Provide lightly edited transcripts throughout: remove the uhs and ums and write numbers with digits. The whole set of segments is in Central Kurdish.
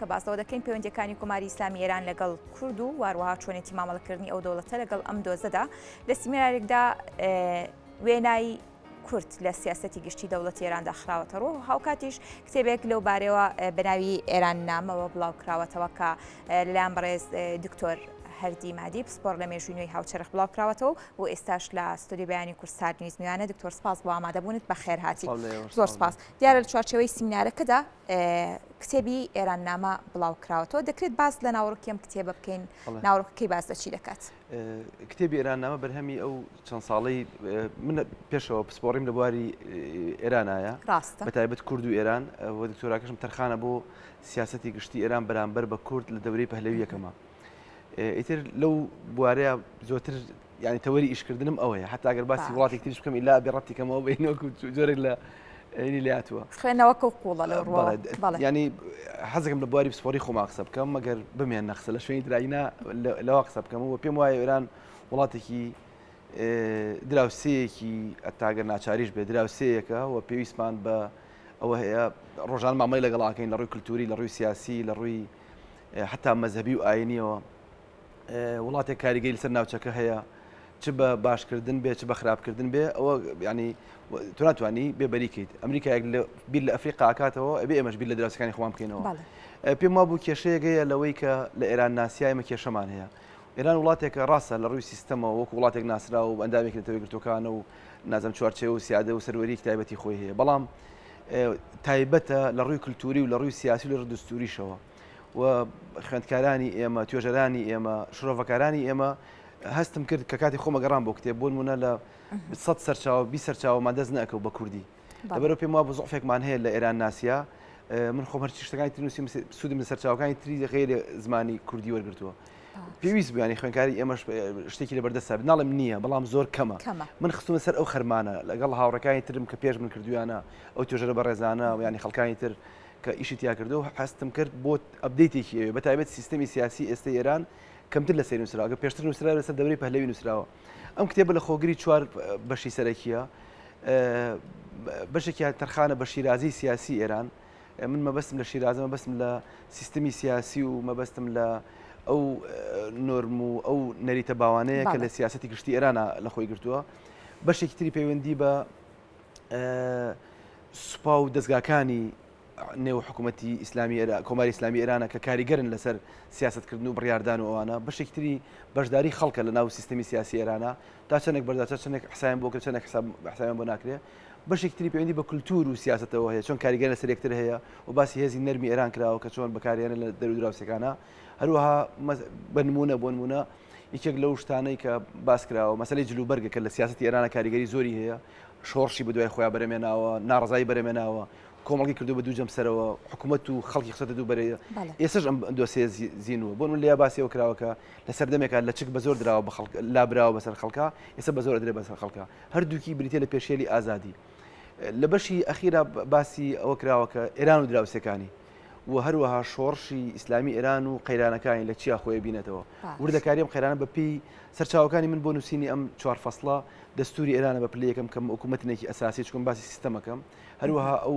کە باس لەوە دەکەین پەیوەندیەکانی کۆماری ئیسلامی ئێران لەگەڵ کورد و واروەها چۆنێتی مامەڵەکردنی ئەو دەوڵەتە لەگەڵ ئەم دۆزەدا لە سیمینارێکدا وێنای کورد لە سیاسەتی گشتی دەوڵەتی ئێراندا خراوەتە ڕوو هاوکاتیش کتێبێک لەو بارەوە بەناوی ئێران نامەوە بڵاو کراوەتەوە کە لەلایەن بەڕێز دکتۆر هەردی مادی پسپۆڕ لە مێژووی نوێی هاوچەرخ بڵاو کراوەتەوە و ئێستاش لە ستۆدیۆ بەیانی کوردستات نیوز میوانە دکتۆر سپاس بۆ ئامادەبوونت بەخێرهاتی زۆر سپاس دیارە لە چوارچێوەی سیمینارەکەدا کتێبی ئێراننامە بڵاو کراوەتەوە دەکرێت باس لە ناوەڕۆکی ئەم کتێبە بکەین ناوەڕۆکەکەی باس لە چی دەکات؟ کتێبی ئێراننامە بەرهەمی ئەو چەند ساڵەی من پێشەوە پسپۆڕیم لە بواری ئێرانایە ڕاستە بە تایبەت کورد و ئێران و دکتۆراکەشم تەرخانە بۆ سیاسەتی گشتی ئێران بەرامبەر بە کورد لە دەورەی پەهلەوی یەکەمە ئیتر لەو بوارەیە زۆرتر یعنی تەوەری ئیشکردنم ئەوەیە حتا ئەگەر باسی وڵاتێک تریش بکەم ئیلا بێ ڕەتی کەمەوە بینەوەکو جۆرێک لە ئەینی لاتوە خوێنەوەکە و قوڵە لەو ڕووەوە ینی حەزەکەم لە بواری پسپۆری خۆما قسە بکەم مەگەر بمێن نەخسە لە شوێنی دراینا لەوە قسە بکەمەوە پێم وایە ئێران وڵاتێکی دراوسەیەکی ئەتاگەر ناچاریش بێ دراوسەیەکە و پێویستمان بە ئەوە هەیە ڕۆژان مامەی لەگەڵاکەین لە ڕووی کللتوری لە ڕووی سیاسی لە ڕووی حتا مەزهبی و ئاینیەوە وڵاتێک کاریگەری لەسەر ناوچەکە هەیە چ بە باشکردن بێ چ بە خراپکردن بێ ئەوە ینی تۆ ناتوانانی بێبەری کەیت ئەمریکایەک بیر لە ئەفریقا کاتەوە ئەبێ ئێمەش بیر لە دراوسەکانی خۆمان بکەینەوە پێم وا بوو کێشەیەک هەیە لەوەی کە لە ئێران ناسیا ئێمە کێشەمان هەیە ئێران وڵاتێکە ڕاستە لە ڕووی سیستەمەوە وەکو وڵاتێک ناسراوە و ئەندامێکی نەتەوە یەکگرتووەکانە و نازم چوارچێوە و سیادە و سەروەریەکی تایبەتی خۆی هەیە بەڵام تایبەتە لە ڕووی کللتوری و لە ڕووی سیاسی و لە ڕووی دەستوریشەوە و خوێندکارانی ئێمە توێژەرانی ئێمە شرۆڤەکارانی ئێمە هەستم کرد کە کاتی خۆمە گەڕان بۆ کتێب بۆ نمونە لە سە سەرچاوە بی سەرچاوەمان دەست نەکەوت بە کوردی لەبەرەوە پێم وابوو زعفێکمان هەیە لە ئێران ناسیا من خۆم هەرچی شتەکانی تر نووسیم سوودم لە سەرچاوەکانی تری غەیرە زمانی کوردی وەرگرتووە پێویست بوو خوێنکاری ئێمەش شتێکی لە بەردەستا ناڵم نییە بەڵام زۆر کەمە من خستومە سەر ئەو خەرمانە لەگەڵ هاوڕەکانی ترم کە پێش من کردویانە ئەو توێژەرە بەڕێزانە و ینی خەڵکانی تر کە ئیشی تیا کردو هەستم کرد بۆ update ێکی ئەوێ بە تایبەت سیستەمی سیاسی ئێستا ئێران کەمتر لە سەر نووسراوە گە پێشتر نووسرا لەسەر دەورەی پەهلەوی نووسراوە ئەم کتێبە لە خۆگری چوار بەشی سەرەکیە بەشێکیان تەرخانە بە شیرازی سیاسی ئێران من مەبەستم لە شیرازە مەبەستم لە سیستمی سیاسی و مەبەستم لە ئەو نۆرم و ئەو نەریتە باوانەیە کە لە سیاستی گشتی ئێرانە لە خۆی گرتووە بەشێکی تری پەیوەندی بە سوپا و دەستگاکانی نێو حکوومەتی ئیسلامی کۆماری ئیسلامی ئێرانە کە کاریگەرن لەسەر سیاستکردن و بڕیاردان و ئەوانە بەشێکی تری بەشداری خەڵکە لە ناو سیستمی سیاسی ئێرانە تا چەندێک بەردا تا چەندێک حسابیان بۆ کرد چەندێک حساب حسابیان بۆ ناکرێ بەشێکی تری پەیوەندی بە کولتوور و سیاسەتەوە هەیە چۆن کاریگەر لەسەر یەکتر هەیە و باسی هێزی نەرمی ئێران کراوە کە چۆن بەکارێنە لە دەرو دراوسێکانە هەروەها بە نمونە بۆ نمونە یەکێک لەو شتانەی کە باس کراوە مەسەلەی جلوبەرگە کە لە سیاسەتی ئێرانە کاریگەری زۆری هەیە شۆڕشی بەدوای خۆیان بەرەمێناوە ناڕزایی بەرەمێناوە کۆمەڵگەی کردو بە دوو جەمسەرەوە حکوومەت و خەڵکی خستە دوو بەرەیە ئێسش ئەم دۆسێ زیینوە بۆ من لێ باسیەوە کراوە کە لە سەردەمێکا لەچک بە زۆر دراوە بە خەڵک لابراوە بەسەر خەڵکا ئێستا بە زۆر ئەدرێ بەسەر خەڵکا هەردووکی بریتە لە پێشێلی ئازادی لە بەشی ئەخیرا باسی ئەوە کراوە کە ئێران و دراوسێکانی و هەروەها شۆڕشی ئیسلامی ئێران و قەیرانەکانی لە چیا خۆی بینێتەوە وردەکاری ئەم قەیرانە بە پێی سەرچاوەکانی من بۆ نووسینی ئەم چوار فەسڵە دەستوری ئێرانە بە پلەی یەکەم کە وەکو مەتنێکی ئەساسی چکم باسی سیستەمەکەم هەروەها ئەو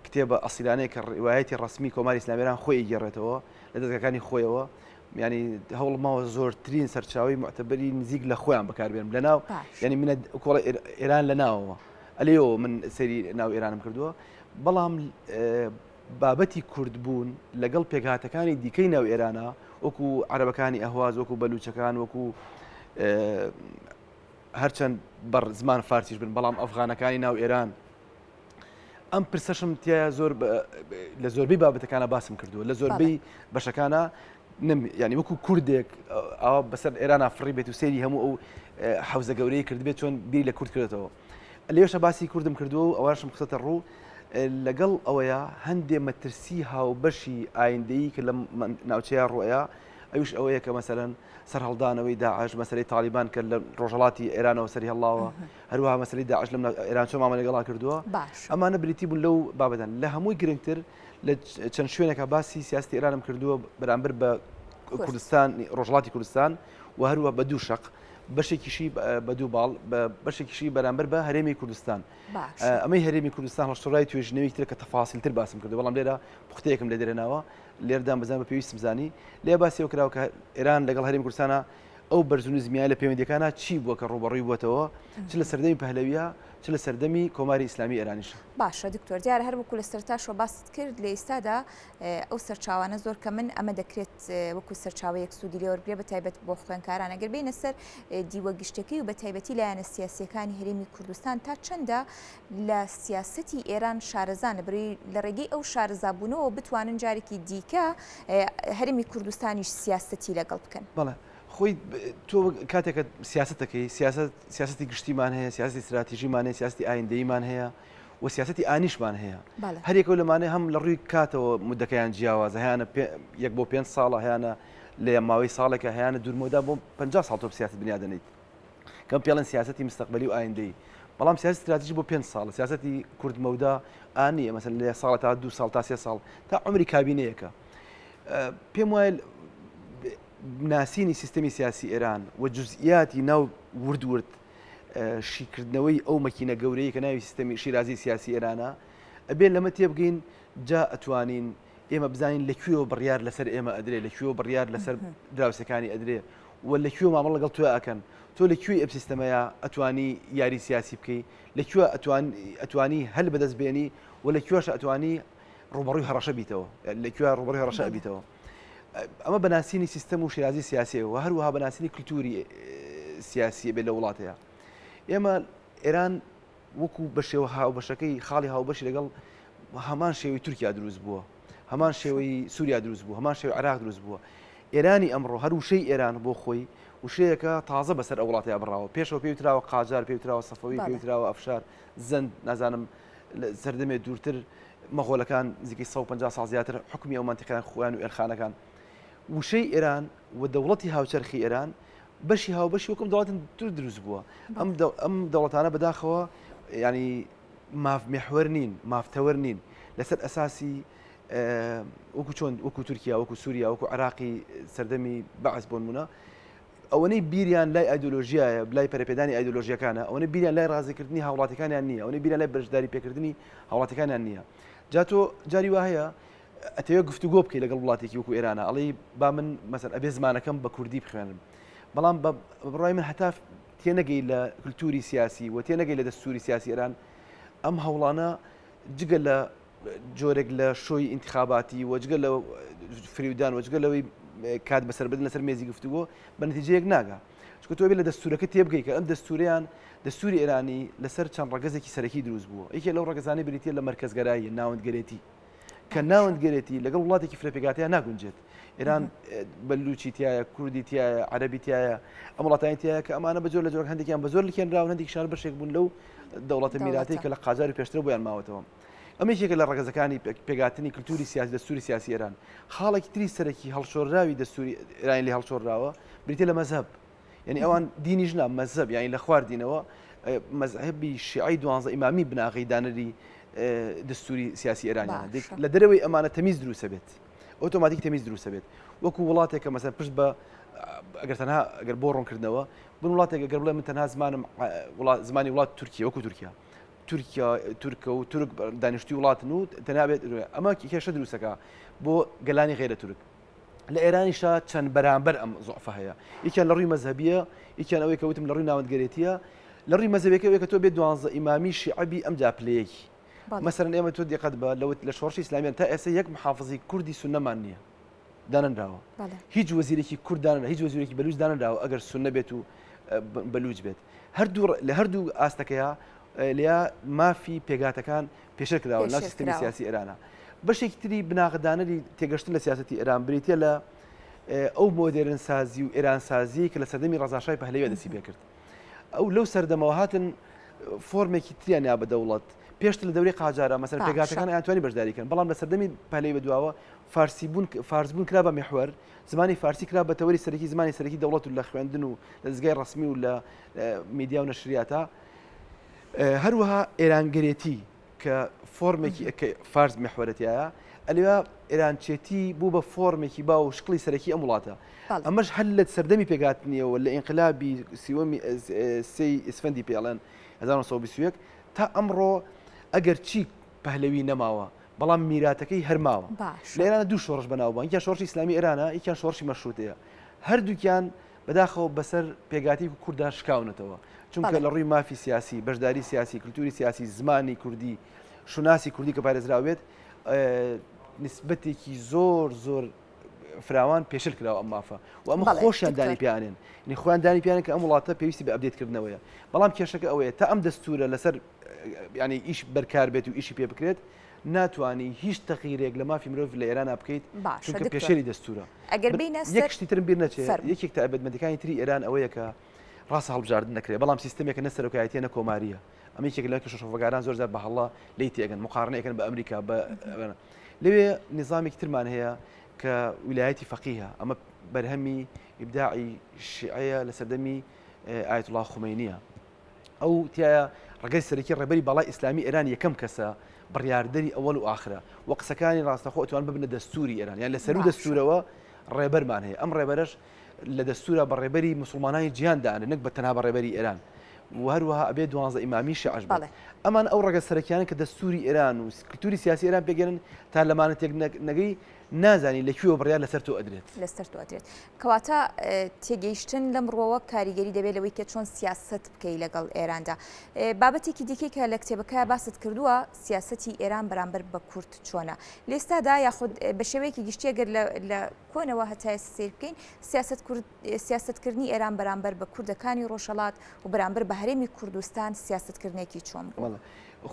کتێبە ئەسیلانەیە کە ڕیوایەتی ڕەسمی کۆماری ئیسلامی ئێران خۆی ئەیگێڕێتەوە لە دەزگاکانی خۆیەوە ینی هەوڵ ماوە زۆرترین سەرچاوی معتبری نزیک لە خۆیان بەکاربێنم لە ناو ینی منە کۆڵ ئێران لە ناوەوە ئەلێەوە من سەری ناو ئێرانم کردووە بەڵام بابەتی کوردبوون لەگەڵ پێکهاتەکانی دیکەی ناو ئێرانە وەکو عەرەبەکانی ئەهواز وەکو بەلوچەکان وەکو هەرچەند بەر زمان فارسیش بن بەڵام ئەفغانەکانی ناو ئێران ئەم پرسەشم تایە زۆر لە زۆربەی بابەتەکانە باسم کردووە لە زۆربەی بەشەکانە ینی وەکو کوردێک ئەوە بەسەر ئێرانە فڕی بێت و سەیری هەموو ئەو حوزە گەورەی کردبێت چۆن بیر لە کورد کردێتەوە لێشە باسی کوردم کردووە و ئەوەشم خستە ڕوو لەگەڵ ئەوەیە هەندێ مەترسی هاوبەشی ئایندەیی کە لەم ناوچەیە ڕۆیە ئەویش ئەوەیە کە مەسەلەن سەرهەڵدانەوەی داعش مەسەلەی تاڵیبان کە لە ڕۆژهەڵاتی ئێرانەوە سەری هەڵاوە هەروەها مەسەلەی داعش لەم ئێران چۆن مامەڵەی لەگەڵا کردووە ئەمانە بریتی بوون لەو بابەتان لە هەمووی گرنگتر لە چەند شوێنێکە باسی سیاستی ئێرانم کردووە بەرامبەر بە کوردستان ڕۆژهەڵاتی کوردستان و هەروە بە دوو شەق. بەشێکیشی بە دوو باڵ بەشێکیشی بەرامبەر بە هەرێمی کوردستان ئەمەی هەرێمی کوردستان هەڵشتڕای توێژینەوەی ترە کە تەفاسیلتر باسم کردو بەڵام لێرە پوختەیەکم لێ دەرێناوە لێردان بەزان بە پێویستم زانی لێ باسی کراوە کە ئێران لەگەڵ هەرێمی کوردستانە ئەو بەرز و نزمیە لە پەیوەندیەکانە چی بووە کە ڕووبەڕووی بووەتەوە چ لە سەردەمی پەهلەویە چ لە سەردەمی کۆماری ئیسلامی ئێرانیش. باشە دکتۆر دیارە هەر وەکو لە سەرەتاشەوە باست کرد لە ئیستادا ئەو سەرچاوانە زۆر کەمن ئەمە دەکرێت وەکو سەرچاوەیەک سوودی لێ وەربگرێت بە تایبەت بۆ خوێندکاران ئەگەر بێینە سەر دیوە گشتەکەی و بە تایبەتی لایەنە سیاسیەکانی هەرێمی کوردستان تا چەندە لە سیاسەتی ئێران شارەزان لە ڕێگەی ئەو شارەزابوونەوە بتوانن جارێکی دیکە هەرێمی کوردستانیش سیاسەتی لەگەڵ بکەن. بەڵێ خۆی تۆ کاتێکە سیاسەتەکەی سیاست سیاسەتی گشتیمان هەیە سیاسەتی ستراتیژیمان هەیە سیاسەتی ئایندەییمان هەیە و سیاسەتی ئانیشمان هەیە هەر یەکەو لەمانەیە هەم لە ڕووی کاتەوە مدەکەیان جیاوازە هەیانە یەک بۆ پێنج ساڵە هەیانە لە ماوەی ساڵێکە هەیانە دوورمەودا بۆ 50 ساڵ تۆ سیاست بنیاد دەنێیت کەم پێڵێن سیاسەتی مستەقبەلی و ئایندەی بەڵام سیاسی ستراتیژی بۆ پێنج ساڵ سیاسەتی کورت مەودا ئانیە مەسەن لە ساڵ تا دو ساڵ تا سێ ساڵ تا عمری کابینەیەکە پێم وایە ناسینی سیستەمی سیاسی ئێران و جزئیاتی ناو ورد ورد شیکردنەوەی ئەو مەکینە گەورەیە کە ناوی سیستەمی شیرازی سیاسی ئێرانە ئەبێ لەمە تێبگەین جا ئەتوانین ئێمە بزانین لە کوێوە بڕیار لەسەر ئێمە ئەدرێ لە کوێوە بڕیار لەسەر دراوسەکانی ئەدرێ و لە کوێ مامەڵە لەگەڵ تۆ ئەکەن تۆ لە کوێی ئەم سیستەمەیە ئەتوانی یاری سیاسی بکەی لە کوێ ئەتوانی هەل بەدەست بێنی و لە کوێش ئەتوانی ڕوبەڕووی هەڕەشە بیتەوە لە کوێ ڕوبەڕووی هەڕەشە ئەبیتەوە ئەمە بە ناسینی سیستەم و شێرازی سیاسیەوە و هەروەها بە ناسینی کللتوری سیاسی بێت لە وڵاتەیە ئێمە ئێران وەکو بە شێوە هاوبەشەکەی خاڵی هاوبەشی لەگەڵ هەمان شێوەی تورکیا دروست بووە هەمان شێوەی سووریا دروست بوو هەمان شێوەی عراق دروست بووە ئێرانی ئەمڕۆ هەر وشەی ئێران بۆ خۆی وشەیەکە تازە بەسەر ئەو وڵاتەیە بڕاوە پێشەوە پێوتراوە قاجار پێوتراوە سەفەوی پێوتراوە ئەفشار زەند نازانم سەردەمێ دوورتر مەغۆلەکان نزیکەی 150 ساڵ زیاتر حکومی ئەو مەنتیقەیان خۆیان و ئێلخانەکان وشەی ئێران و دەوڵەتی هاوچەرخی ئێران بەشی هاوبەشی وەکم دەوڵەتن تر دروست بووە ئەم ئەم دەوڵەتانە بەداخەوە ینی ماف محوەر نین مافتەوەر نین لەسەر ئەساسی وەکو چۆن وەکو تورکیا وەکو سووریا وەکو عراقی سەردەمی بەعس بۆنمونە ئەوەنەی بیریان لای ئایدۆلۆژیایە، لای پەرەپێدانی ئایدۆلۆژیەکانە، ئەوەنەی بیریان لای ڕازیکردنی هاوڵاتیەکانیان نییە، ئەوەنەی بیریان لای بەشداری پێکردنی هاوڵاتیەکانیان نییە. جا تۆ جاری وا هەیە ئەتەوێ گفتوگۆ بکەی لەگەڵ وڵاتێکی وەکو ئێرانە، ئەڵێی با من مەسەن ئەبێ زمانەکەم بە کوردی بخوێنم. بەڵام بە بڕوای من هەتا تێنەگەی لە کلتوری سیاسی و تێنەگەی لە دەستوری سیاسی ئێران، ئەم هەوڵانە جگە لە جۆرێک لە شۆی ئینتخاباتی و جگە لە فریودان و جگە لەوەی کات بەسەربردن لەسەر مێزی گفتوگۆ بە نەتیجەیەک ناگا چونکە تۆ لە دەستورەکە تێبگەی کە ئەم دەستوریان دەستوری ئێرانی لەسەر چەند ڕەگەزێکی سەرەکی دروست بووە یەکێ لەو ڕەگەزانەی بریتە لە مەرکەزگەرایی ناوەندگەرێتی کە ناوەندگەرێتی لەگەڵ وڵاتێکی فرەپێکاتەیە ناگونجێت ئێران بەلوچی تایە کوردی تایە عەربی تایە ئەم وڵاتانی تایە کە ئەمانە بە جۆر لە جۆر هەندێکیان بە زۆر لکێنراون هەندێکیشان بەشێک بوون لەو دەوڵەتە میراتی کە لە قاجاری پێشتر بۆیان ماوەتەوە ئەمە یەکێکە لە ڕەگەزەکانی پێکهاتنی کلتوری سیاسی دەستوری سیاسی ئێران. خاڵێکی تری سەرەکی هەڵشۆرراوی دەستوری ئێرانی لێ هەڵشۆرراوە بریتیە لە مەزهەب. یعنی ئەوان دینیش نا مەزهەب یعنی لە خوار دینەوە مەزهەبی شیعەی دوانزە ئیمامی بناغەی دانەری دەستوری سیاسی ئێرانیانە. لە دەرەوەی ئەمانە تەمیز دروستە بێت. ئۆتۆماتیک تەمیز دروستە بێت. وەکو وڵاتێک کە مەسەن پشت بە ئەگەر تەنها ئەگەر بۆ ڕوونکردنەوە بن وڵاتێک ئەگەر بڵێ من تەنها زمانم زمانی وڵات تورکیە وەکو تورکیا تورکیا تورکە و تورک دانیشتوی وڵاتن و تەنها بێت ئەمە کێشە دروستەکە بۆ گەلانی غیرە تورک لە ئێرانیشا چەند بەرامبەر ئەم زۆفە هەیە یەکیان لە ڕووی مەزهەبیە یەکیان ئەوەی کە وتم لە ڕووی ناوەندگەرێتیە لە ڕووی مەزهەبەکە ئەوەی کە تۆ بێ دوانزە ئیمامی شیعەبی ئەمجا پلەیەکی مەسەرەن ئێمە تۆ دیقەت بە لەوت لە شۆڕشی ئیسلامیان تا ئێستا یەک محافزی کوردی سوننەمان نییە دانەنراوە هیچ وەزیرێکی کورد دانەنرا هیچ وەزیرێکی بەلوچ دانەنراوە ئەگەر سوننە بێت و بەلوچ بێت هەردوو لە هەردوو ئاستەکەیا لە مافی پێگاتەکان پێشێل کراوە ناو سیستمی سیاسی ئێرانە بەشێکی تری بناغدانەری تێگەشتن لە سیاستی ئێران بریتە لە ئەو مۆدێرن سازی و ئێران سازی کە لە سەردەمی ڕەزاشای پەهلەوی دەستی پێکرد ئەو لەو سەردەمەوە هاتن فۆرمێکی تریان یا بە دەوڵەت پێشتر لە دەوری قاجارە مەسەر پێگاتەکان ئەتوانی بەشداری کەن بەڵام لە سەردەمی پەهلەوی بەدواوە فارسی بوون فارس بوون کرا بە میحوەر زمانی فارسی کرا بە تەوەری سەرەکی زمانی سەرەکی دەوڵەت و لە خوێندن و لە دەزگای ڕەسمی و لە میدیا و نەشریاتە هەروەها ئێرانگەرێتی کە فۆرمێکی کە فارس میحوەرەتیایە ئەلێ. ئێرانچێتی بوو بە فۆرمێکی باو و شکڵی سەرەکی ئەم وڵاتە. ئەمەش هەر لە سەردەمی پێکهاتنیەوە لە ئینقلابی سیوەمی سێی ئیسفەندی پێ ئەڵێن 1921 تا ئەمڕۆ ئەگەر چی پەهلەوی نەماوە بەڵام میراتەکەی هەر ماوە. باشە. لە ئێرانە دوو شۆڕش بەناوبانگ یەکیان شۆڕشی ئیسلامی ئێرانە یەکیان شۆڕشی مەشرووتەیە. هەردووکیان بەداخەوە بەسەر پێکهاتەی کورددا شکاونەتەوە. چونکە لە ڕووی مافی سیاسی، بەشداری سیاسی، کلتوری سیاسی، زمانی کوردی، شوناسی کوردی کە پارێزراو بێت، نیسبەتێکی زۆر زۆر فراوان پێشل کراوە ئەم مافە و ئەمە خۆشیان دانی پیانێن نی خۆیان دانی پیانن کە ئەم وڵاتە پێویستی بە update کردنەوەیە بەڵام کێشەکە ئەوەیە تا ئەم دەستورە لەسەر ینی ئیش بەرکار بێت و ئیشی پێ بکرێت ناتوانانی هیچ تەغیرێک لە مافی مرۆڤ لە ئێران بکەیت چونکە پێشێلی دەستورە ئەگەر بینە یەک شتی ترم بیر نەچێت یەکێک تایبەتمەندەکانی تری ئێران ئەوەیە کە ڕاستە هەڵبژاردن دەکرێت بەڵام سیستمێکە نە سەرۆکایەتیە نە کۆماریە ئەمە یەکێک لە کەشەشۆفەگاران زۆر جار بە هەڵە لێی تێگەن مقارنە یەکەن بە ئەمریکا بە لەوێ نظامێکی ترمان هەیە کە ویلایەتی فەقیهە ئەمە بەرهەمی ئیبداعی شیعەیە لە سەردەمی ئایەتوڵا خومەینیە ئەو تایە ڕگەی سەرەکی ڕێبەری باڵای ئیسلامی ئێران یەکەم کەسە بڕیاردەری ئەوەل و ئاخرە و قسەکانی ڕاستەخۆ ئەتوان ببنە دەستوری ئێران یان لە سەرو دەستورەوە ڕێبەرمان هەیە ئەم ڕێبەرەش لە دەستورا بە ڕێبەری موسڵمانانی جیهان دانرێت نەک بە تەنها بە ڕێبەری ئێران و هەروەها ئەبێ دوانزە ئیمامی شیعەش بێت. ئەمان ئەو ڕەگە سەرەکیانە کە دەستوری ئێران و کلتوری سیاسی ئێران پێکێنن تا لەمانە تێک نەگەی نازانی لە کوێوە بڕیار لەسەر تۆ ئەدرێت. لەسەر تۆ ئەدرێت. کەواتە تێگەیشتن لەم ڕووەوە کاریگەری دەبێت لەوەی کە چۆن سیاسەت بکەی لەگەڵ ئێراندا. بابەتێکی دیکەی کە لە کتێبەکە باست کردووە سیاسەتی ئێران بەرامبەر بە کورد چۆنە لێستادا یاخود بە شێوەیەکی گشتی ئەگەر لە کۆنەوە هەتا ئێستا سەیر بکەین سیاسەت کورد سیاسەتکردنی ئێران بەرامبەر بە کوردەکانی ڕۆژهەڵات و بەرامبەر بە هەرێمی کوردستان سیاسەتکردنێکی چۆن بوو؟ بەڵێ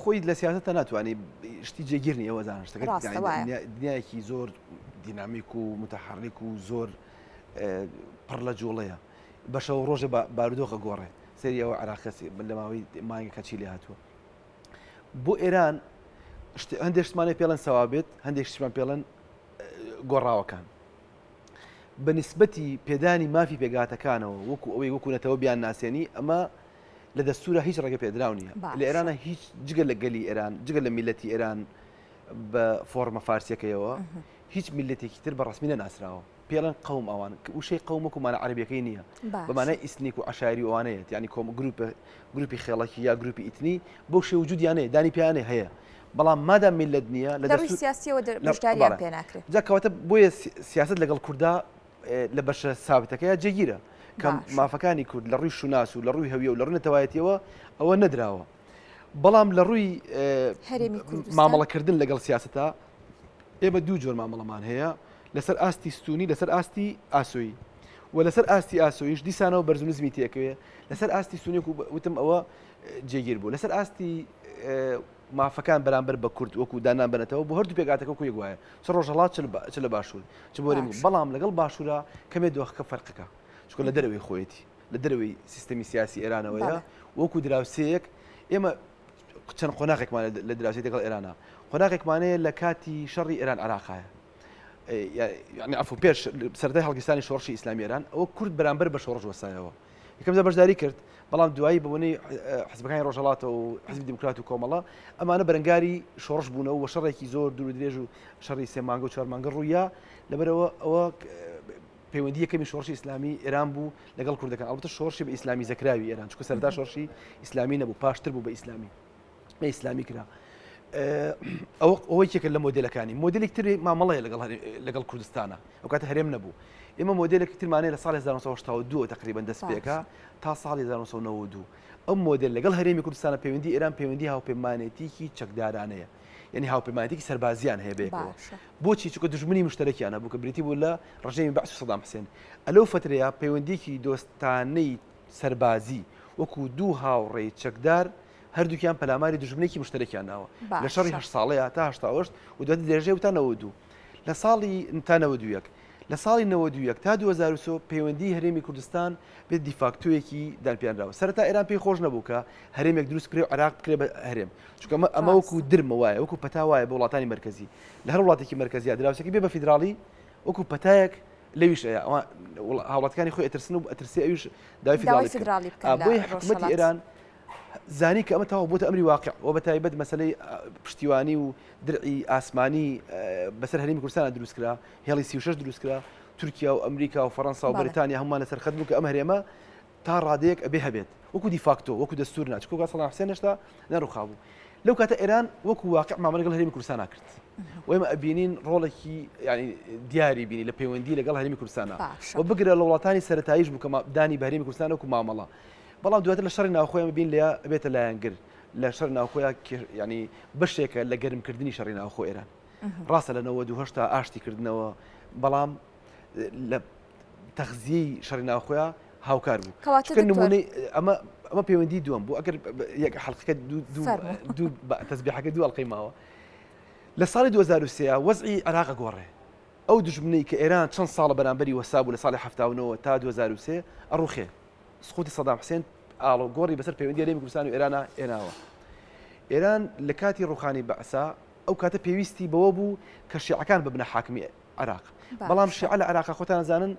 خۆی لە سیاسەتە ناتوانانی شتی جێگیر نیە ئەوە زانستەکە ڕاستە وایە. دنیایەکی زۆر دینامیک و متحرک و زۆر پڕ لە جوڵەیە بە شەو ڕۆژە بارودۆخە گۆڕێ سەری ئەوە عراقەسی لە ماوەی مانگەکە چی لێ هاتووە بۆ ئێران هەندێک شتمانە پێڵەن سەوابێت هەندێک شتمان پێڵەن گۆڕاوەکان بە نسبەتی پێدانی مافی پێگاتەکانەوە وەکو ئەوەی وەکو نەتەوە بیان ناسێنی ئەمە لە دەستورە هیچ ڕێگە پێدراو نییە لە ئێرانە هیچ جگە لە گەلی ئێران جگە لە میلەتی ئێران بە فۆرمە فارسیەکەیەوە هیچ میلەتێکی تر بە ڕسمی نەناسراوە پێڵێن قەوم ئەوان وشەی قەوم وەکو مانا عەرەبیەکەی نییە بە مانای ethnic و عەشایری و ئەوانەیەت یعنی کۆم گروپ گروپی خێڵەکی یا گروپی ئیتنی بەو شێوە وجودیانەیە دانی پیانێ هەیە بەڵام مادام میلەت نییە لە ڕووی سیاسیەوە بەشداریان پێ ناکرێت جا کەواتە بۆیە سیاسەت لەگەڵ کوردا لە بەشە سابتەکەیە جێگیرە کە مافەکانی کورد لە ڕووی شوناس و لە ڕووی هەویە و لە ڕووی نەتەوایەتیەوە ئەوە نەدراوە بەڵام لە ڕووی مامەڵەکردن لەگەڵ سیاسەتە ئێمە دوو جۆر مامەڵەمان هەیە لەسەر ئاستی ستونی لەسەر ئاستی ئاسۆیی و لەسەر ئاستی ئاسۆیش دیسانەوە بەرز و نزمی تێکەوێ لەسەر ئاستی ستونێک و وتم ئەوە جێگیر بوو لەسەر ئاستی مافەکان بەرامبەر بە کورد وەکو دانان بەنەتەوە بۆ هەردوو پێکاتەکە وەکو یەک وایە چ ڕۆژهەڵات چ لە باشوور چ بۆ بەڵام لەگەڵ باشوورە کەمێ دۆخەکە فەرقەکە چونکە لە دەرەوەی خۆیەتی لە دەرەوەی سیستەمی سیاسی ئێرانەوەیە وەکو دراوسەیەک ئێمە چەند قۆناغێکمان لە دراوسێ لەگەڵ ئێرانە قۆناغێکمانەیە لە کاتی شەڕی ئێران عراقایە یعنی عفو پێش سەرەتای هەڵگیرسانی شۆڕشی ئیسلامی ئێران ئەوە کورد بەرامبەر بە شۆڕش وەسایەوە یەکەم جار بەشداری کرد بەڵام دوایی بەبوونەی حزبەکانی ڕۆژهەڵاتەوە و حزبی دیموکرات و کۆمەڵە ئەمانە بەرەنگاری شۆڕش بوونەوە و شەڕێکی زۆر دوور و درێژ و شەڕی سێ مانگە و چوار مانگە ڕوویا لەبەرەوە ئەوە پەیوەندی یەکەمی شۆڕشی ئیسلامی ئێران بوو لەگەڵ کوردەکان ئەڵبەتە شۆڕشی بە ئیسلامی زەکراوی ئێران چونکە سەرەتا شۆڕشی ئیسلامی نەبوو پاشتر بوو بە ئیسلامی بە ئیسلامی کرا ئەوە ئەوە یەکێکە لە مۆدلەکانی مۆدلێک تری مامەڵەیە لەگەڵ لەگەڵ کوردستانە ئەو کاتە هەرێم نەبوو ئێمە مۆدلێکی ترمانەیە لە ساڵی 1972 تقریبا دەست پێکا تا ساڵی 1992 ئەم مۆدل لەگەڵ هەرێمی کوردستانە پەیوەندی ئێران پەیوەندی هاوپەیمانێتیکی چەکدارانەیە یعنی هاوپەیمانێتیکی سەربازیان هەیە بەیەکەوە بۆچی چونکە دوژمنی مشتەرەکیان هەبوو کە بریتی بوو لە ڕژێمی بەعس و سەدام حسێن ئەلەو فترەیە پەیوەندیکی دۆستانەی سەربازی وەکو دوو هاوڕێی چەکدار هەردووکیان پەلاماری دوژمنێکی مشتەرەکیان ناوە لە شەڕی هەشت ساڵەیە تا 88 و دواتر درێژەی تا 92 لە ساڵی تا 91 لە ساڵی 91 تا 2003 پەیوەندی هەرێمی کوردستان بێت دیفاکتۆیەکی دانپیانراوە سەرەتا ئێران پێی خۆش نەبوو کە هەرێمێک دروست بکرێ و عێراق بکرێ بە هەرێم چونکە ئەمە ئەمە وەکو درمە وایە وەکو پەتا وایە بۆ وڵاتانی مەرکەزی لە هەر وڵاتێکی مەرکەزییا دراوسێکی بێ بە فیدراڵی وەکو پەتایەک لەویش ئەیە هاوڵاتەکانی خۆی ئەترسن و ئەترسێ ئەویش داوای فیدراڵی بکەن بۆیە حکوومەتی ئێران. زانی کە ئەمە تەواو بۆتە ئەمری واقع و بە تایبەت مەسلەی پشتیوانی و درعی ئاسمانی بەسەر هەرێمی کوردستانە دروست کرا هێڵی 36 دروست کرا تورکیا و ئەمریکا و فەڕەنسا و بەریتانیا هەمووان لەسەر خەت بوو کە ئەم هەرێمە تا ڕادەیەک ئەبێ هەبێت وەکو دیفاکتۆ وەکو دەستور نا چکۆ سەدام حسێن هێشتا نەڕوخابوو لەو کاتە ئێران وەکو واقع مامەلە لەگەڵ هەرێمی کوردستان کرد و ئێمە ئەبینین ڕۆڵێکی ینی دیاری بینی لە پەیوەندی لەگەڵ هەرێمی کوردستانە و بگرە لە وڵاتانی سەتاییش بوو کە دانی بە هەرێمی کوردستان وەکو مامەڵە بەڵام دواتر لە شەڕی ناوخۆی ئەمە بین لە ئەبێتە لایەنگر لە شەڕ ناوخۆیا ینی بەشێکە لە گەرمکردنی شەڕی ناوخۆ ئێران ڕاستە لە 98 ئاشتی کردنەوە بەڵام لە تەغزیەی شەڕی ناوخۆیا هاوکار بوو کەواتە نمونەی ئەمە ئەمە پەیوەندی دووەم بوو ئەگەر یەک حڵقەکە دوو تەزبیحەکە دوو ئەڵلقەی ماوە لە ساڵی 2023 وەزعی عێراق گۆڕێ ئەو دژمنەی کە ئێران چەند ساڵە بەرامبەری وەسا بوو لە ساڵی 79 تا 2023 ئەڕوخێ سقوتی سەدام حسێن ئاڵۆگۆڕی بەسەر پەیوەندی هەرێمی کوردستان و ئێرانە ئێناوە ئێران لە کاتی ڕوخانی بەعسا ئەو کاتە پێویستی بەوە بوو کە شیعەکان ببنە حاکمی عێراق بەڵام شیعە لە عێراق خۆتان ئەزانن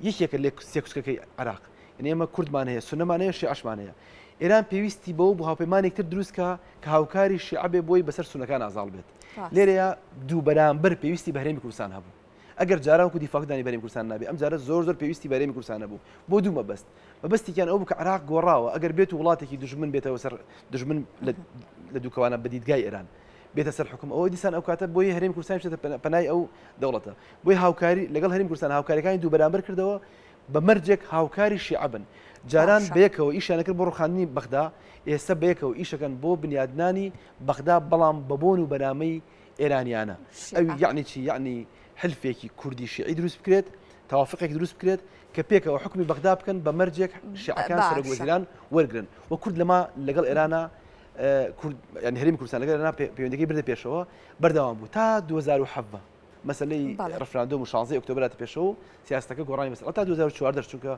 یەکێکە لە سێکوچکەکەی عێراق یعنی ئێمە کوردمان هەیە سونەمان هەیە شیعەشمان هەیە ئێران پێویستی بەوە بوو هاوپەیمانێک تر دروست کە کە هاوکاری شیعە بێ بۆی بەسەر سونەکان ئازاڵ بێت لێرەیە دوو بەرامبەر پێویستی بە هەرێمی کوردستان هەبوو ئەگەر جاران وەکو دیفاکتۆ دانی بەرێمی کوردستان نابێ ئەم جارە زۆر زۆر پێویستی بەرێمی کوردستان نەبوو بۆ دوو مەبەست مەبەستێکیان ئەو بوو کە عراق گۆڕاوە ئەگەر بێت و وڵاتێکی دژمن بێتەوە سەر دژمن لە دووکەوانە بە دیدگای ئێران بێتە سەر حکوم ئەوە دیسان ئەو کاتە بۆی هەرێمی کوردستان بچێتە پەنای ئەو دەوڵەتە بۆی هاوکاری لەگەڵ هەرێمی کوردستان هاوکاریەکانی دوو بەرامبەر کردەوە بە مەرجێک هاوکاری شیعە بن جاران بەیەکەوە ئیشیان کرد بۆ ڕوخاندنی بەغدا ئێستا بەیەکەوە ئیشەکەن بۆ بنیادنانی بەغدا بەڵام بە بۆن و بەنامەی ئێرانیانە ئەوی یعنی چی یعنی حلفێکی کوردی شیعی دروست بکرێت تەوافقێک دروست بکرێت کە پێکەوە حکومی بەغدا بکەن بە مەرجێک شیعەکان سەرۆک وەزیران وەرگن و کورد لەما لەگەڵ ئێرانە کورد یعنی هەرێمی کوردستان لەگەڵ ئێران پەیوەندەکەی بردە پێشەوە بەردەوام بوو تا 2017 مەسلەی ڕفراندۆم و 16 ئۆکتۆبەر هاتە پێشەوە و سیاستەکە گۆڕانی مەسەلە تا 2014 چونکە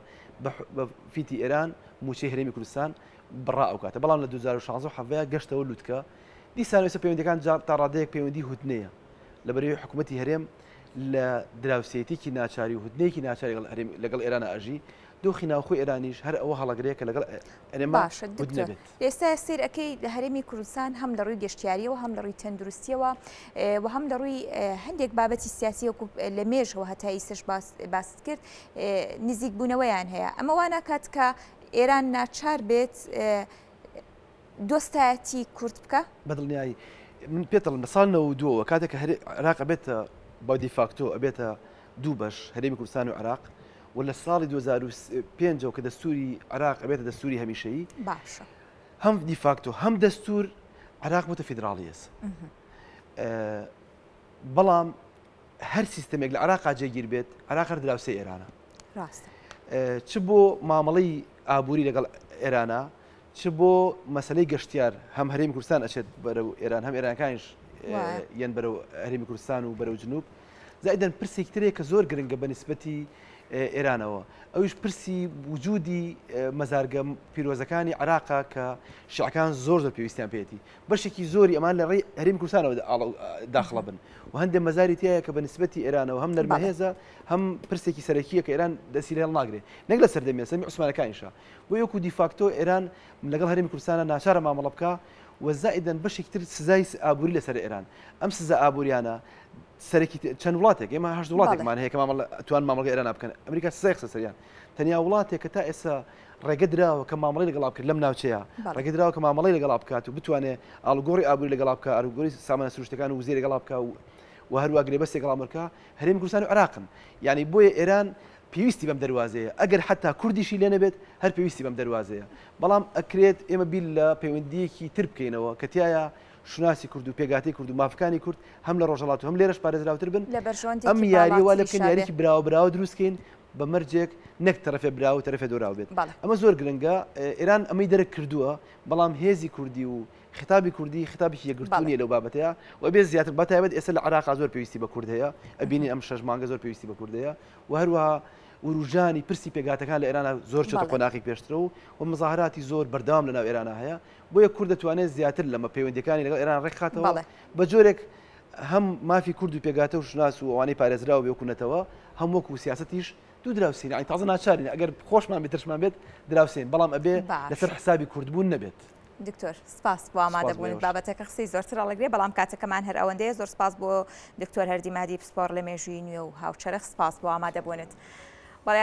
بە فیتی ئێران موچەی هەرێمی کوردستان بڕا ئەو کاتە بەڵام لە 2016 حەڤەیە گەشتەوە لوتکە دیسان ئێستا پەیوەندەکان جار تا ڕادەیەک پەیوەندی هودنەیە لەبەرەوەی حکوومەتی هەرێم لە دراوسێتێکی ناچاری و هودنەیەکی ناچاری لەگەڵ ئێران ئەژی دۆخی ناوخۆی ئێرانیش هەر ئەوە هەڵەگرێ کە لەگەڵ ئەرێما باشە دکتۆر ئێستا سیر ئەەکەی لە هەرێمی کوردستان هەم لە ڕووی گەشتیاریەوە هەم لە ڕووی تەندروستیەوە و هەم لە ڕووی هەندێک بابەتی سیاسی وەکو لە مێژەوە هەتا ئیسش باست کرد نزیک بوونەوەیان هەیە ئەمە وا ناکات کە ئێران ناچار بێت دۆستایەتی کورد بکا؟ بەدڵنیایی من پێت دەڵێم لە ساڵی 92 ەوە کاتێک کە عێراق ئەبێتە بە دیفاکتۆ ئەبێتە دوو بەش هەرێمی کوردستان و عێراق و لە ساڵی 2005 ەوە کە دەستوری عێراق ئەبێتە دەستوری هەمیشەیی باشە هەم دیفاکتۆ هەم دەستور عێراق بۆتە فیدراڵیەس بەڵام هەر سیستەمێک لە عێراقا جێگیر بێت عێراق هەر دراوسێ ئێرانە ڕاستە چ بۆ مامەڵەی ئابووری لەگەڵ ئێرانە چ بۆ مەسەلەی گەشتیار هەم هەرێمی کوردستان ئەچێت بەرەو ئێران هەم ئێرانەکانیش یەن بەرەو هەرێمی کوردستان و بەرەو جنوب زائیدەن پرسێکی ترێک کە زۆر گرنگە بە نسبەتی ئێرانەوە ئەویش پرسی وجودی مەزارگە پیرۆزەکانی عراقا کە شیعەکان زۆر زۆر پێویستیان پێێتی بەشێکی زۆری ئەمان لە ڕێی هەرێمی کوردستانەوە داخڵە بن و هەندێک مەزاری تایە کە بە نسبەتی ئێرانەوە هەم نەرمەهێزە هەم پرسێکی سەرەکیە کە ئێران دەستی لێڵ ناگرێت نەک لە سەردەمی سەمی عوسمانەکانیشە بۆیە وەکو دیفاکتۆ ئێران لەگەڵ هەرێمی کوردستانە ناچارە مامەڵە بکا و زائیدەن بەشێکی تر سزای ئابووری لەسەر ئێران ئەم سزا ئابووریانە سەرەکی چەند وڵاتێک ئێمە هەشت وڵاتێکمان هەیە کە مامەڵە توان مامەڵگە ئێران بکەن ئەمریکا سزای خستە سەریان تەنیا وڵاتێک کە تا ئێستا ڕێگە دراوە کە مامەڵەی لەگەڵا بکرێت لەم ناوچەیە ڕێگە دراوە کە مامەڵەی لەگەڵا بکات و بتوانێت ئاڵوگۆڕی ئابووری لەگەڵا بکات ئاڵوگۆڕی سامانە سروشتەکان و وزەی لەگەڵا بکات و هەروە گرێبەستێک لەگەڵ ئەمریکا هەرێمی کوردستان و عێراقن یعنی بۆیە ئێران پێویستی بەم دەروازەیە، ئەگەر حەتا کوردیشی لێ نەبێت هەر پێویستی بەم دەروازەیە، بەڵام ئەکرێت ئێمە بیر لە پەیوەندییەکی تر بکەینەوە کە تیایا شوناسی کورد و پێکهاتەی کورد و مافەکانی کورد هەم لە ڕۆژهەڵات و هەم لێرەش پارێزراوتر بن، لە ئەم بەرژەوەندیەکی یارییە وا لێ باڵاتریشا بکەین بێ. یارییەکی براوە براوە دروست کەین بە مەرجێک نەک تەرەفێ براوە و تەرەفێ دۆراو بێت. بەڵێ. ئەمە زۆر گرنگە، ئێران ئەمەی دەرک کردووە، بەڵام هێزی کوردی و خیتابی کوردی خیتابێکی یەکگرتوو بەڵێ. نییە لەو بابەتەیا و ئەبێ زیاتر بە تایبەت ئێستا لە عێراقا زۆر پێویستی بە کورد هەیە، ئەبینین ئەم شەش مانگە زۆر پێویستی بە کورد هەیە و هەروەها وروژانی پرسی پێکهاتەکان لە ئێرانا زۆر چۆتە بەڵێ. قۆناغی پێشترەوە و مزاهراتی زۆر بەردەوام لەناو ئێرانا هەیە بۆیە کورد دەتوانێت زیاتر لەمە پەیوەندیەکانی لەگەڵ ئێران ڕێکخاتەوە بەڵێ. بە جۆرێک هەم مافی کورد و پێکهاتە و شوناس و ئەوانەی پارێزراو بێ وەکو نەتەوە هەم وەکو سیاسەتیش دوو دراوسێین یانی تازە ناچارین ئەگەر خۆشمان بێت ترشمان بێت دراوسێین بەڵام ئەبێ لەسەر باشە. حسابی کوردبوون نەبێت. دکتۆر سپاس بۆ ئامادەبوونت بابەتەکە قسەی زۆرتر ئەڵگرێ بەڵام کاتەکەمان هەر ئەوەندەیە زۆر سپاس بۆ دکتۆر هەردی مادی پسپۆڕ لە مێژووی نوێ و هاوچەرخ سپاس بۆ ئامادەبوونت.